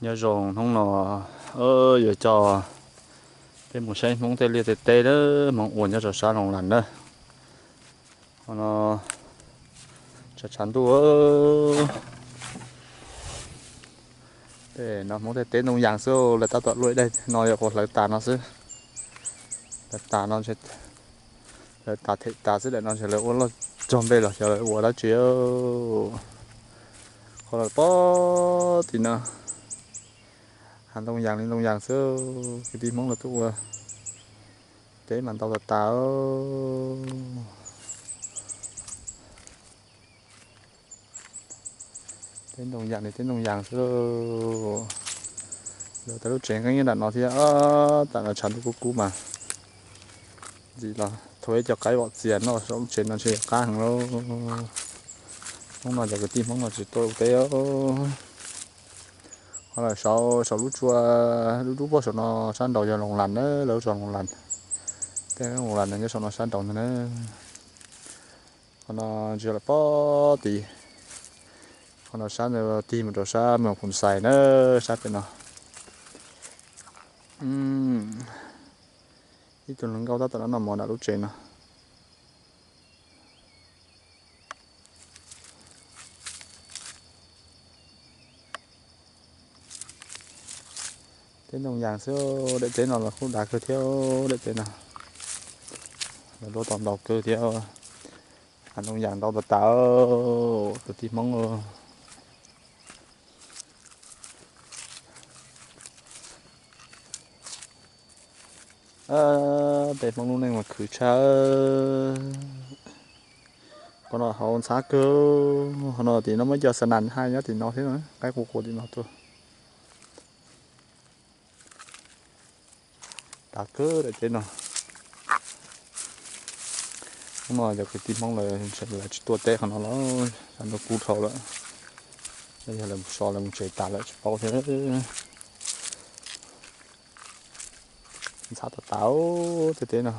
Nyob zoo hnub no yuav coj peb mus saib Hmoob tej liaj tej teb na, Hmoob ua nyob rau sab Loos Las na. Qhov no tshav tshav ntuj. Tej no Hmoob tej teb ntoo yas xwb, lawv tab tom luaj ib daim no yog ua hlawv tas no xwb. Hlawv tas no, hlawv tas them tas xwb, daim no ntshe lawv ua loj cog npe los xyov lawv ua dab tsi. Qhov no pog tim no hav ntoo yas li ntoo yas xwb, kwv tij Hmoob lawv tuaj ua teb mas ntau tas tas. Teb ntoo yas li teb ntoo yas xwb. Lawv tej lub tsev nqeeb nyob nram no thiab, tam no tshav ntuj kub kub mas ntxim los thau ib co qaib vom txias noj saum lub tsev no ntshe yuav qab heev lauj. Hnub no cov kwv tij Hmoob no tsis tuaj ua teb. Qhov lawm saum, saum lub tsua dub dub pog saum no sab nraud yog Loos Las na, lawv zos Loos Las. Tej Loos Las no nyob saum no sab nraud ntag na. Qhov no tsis yog lawm pog tid. Qhov no sab tig mus rau sab Moos Phoo Xais na, sab pem no. Ib tug hluas nkauj tab tom noj mov nram lub tsev no. Teb ntoo yas xwb, daim teb no los kuj dav kawg thiab, daim teb no los luaj tau ntau kawg thiab. Hav ntoo yas ntau tas tas, kwv tij Hmoob. Peb Hmoob lub neej mas khwv tshaj. Qhov no hauv ntxhab kawg, qhov no tim no muaj cov xa nas haj nyob tim no thiab, qaib qua qua tim no tuaj. Dav kawg daim teb no. Hnub no cov kwv tij Hmoob lawv tsis tuaj teb qhov no los, tshav ntuj kub dhau lawm. Yog lawv mus so lawv mus tsev tas lawm tsis paub thiab. Ntxhab tas tas tej teb no.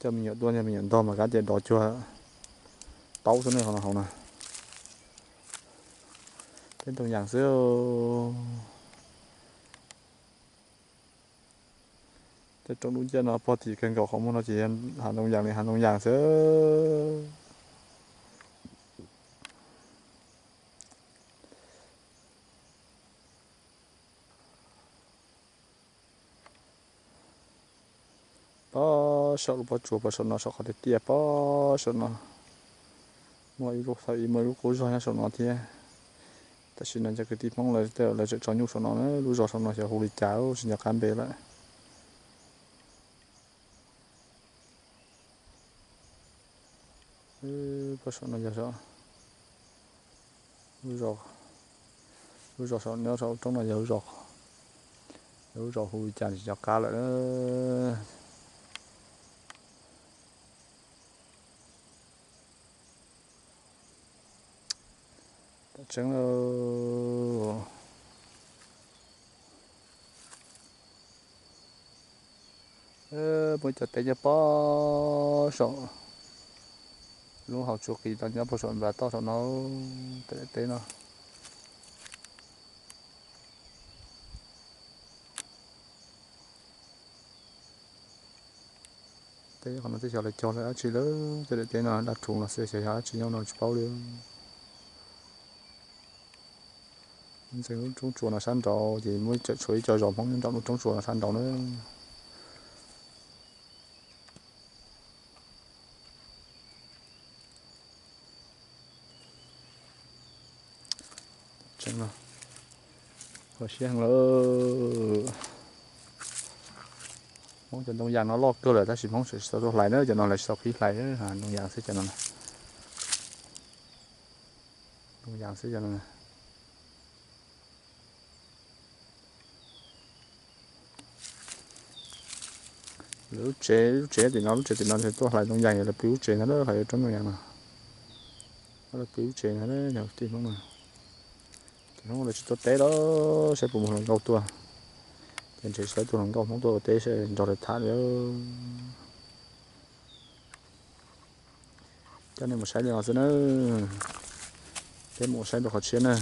Coj me nyuam tuaj, coj me nyuam ntog mas kav tias dov cuag taub xwb ne, qhov no hauv na. Teb ntoo yas xwb. Tej roob dub nciab no pog tim kawg nkaus qhov muag no ces hav ntoo yas li hav ntoo yas xwb. Pob saum lub pob tsuas pob saum no saum qhov tiaj tiaj pob saum no muaj ib lub, muaj ib lub qub zog nyob saum no thiab. Tam sim no cov kwv tij Hmoob lawv tej lawv tseem tso nyuj saum no, lub zos saum no xyov hu li cas tsis nco qab npe lawm. Pob saum no yog lub zos, lub zos saum nyob saum roob no yog lub zos, yog lub zos hu li cas tsis nco qab lawm. Tseeb lauj. Muaj cov teb nyob pob saum lub hauv tsuas qis no, nyob pob saum nplas toj saum no, tej teb no. Tej qhov no tej xyov lawv cog lawv dab tsi lawm, tej daim teb no dab rhuv no xwb xyov yog dab tsi nyob no tsis paub li. Ntxeev lub roob tsua no sab nraud ces muaj tshuav ib co zos Hmoob nyob nram lub roob tsua no sab nraud na. Tseeb no, kho siab heev lawm. Hmoob cov ntoo yas no loj kawg lawm tab sis Hmoob tsis tau tuaj hlais na, cov no lawv tsis tau qhib hlais, ntoo yas xwb cov no. Ntoo yas xwb cov no. Lawv lub tsev, lub tsev tim no, lub tsev tim no tuaj hlais ntoo yas, lawv pw lub tsev ntag, hlais roob ntoo yas no. Lawv pw lub tsev ntag, yog tij Hmoob no. Ces Hmoob lawv tsis tuaj teb lawm, saib puas muaj hluas nkauj tuaj. Ces ntshe saib tus hluas nkauj Hmoob tuaj ua teb saib nrog lawv tham li. Coj nej mus saib li no xwb nawb. Peb mus saib rau qhov tshiab na.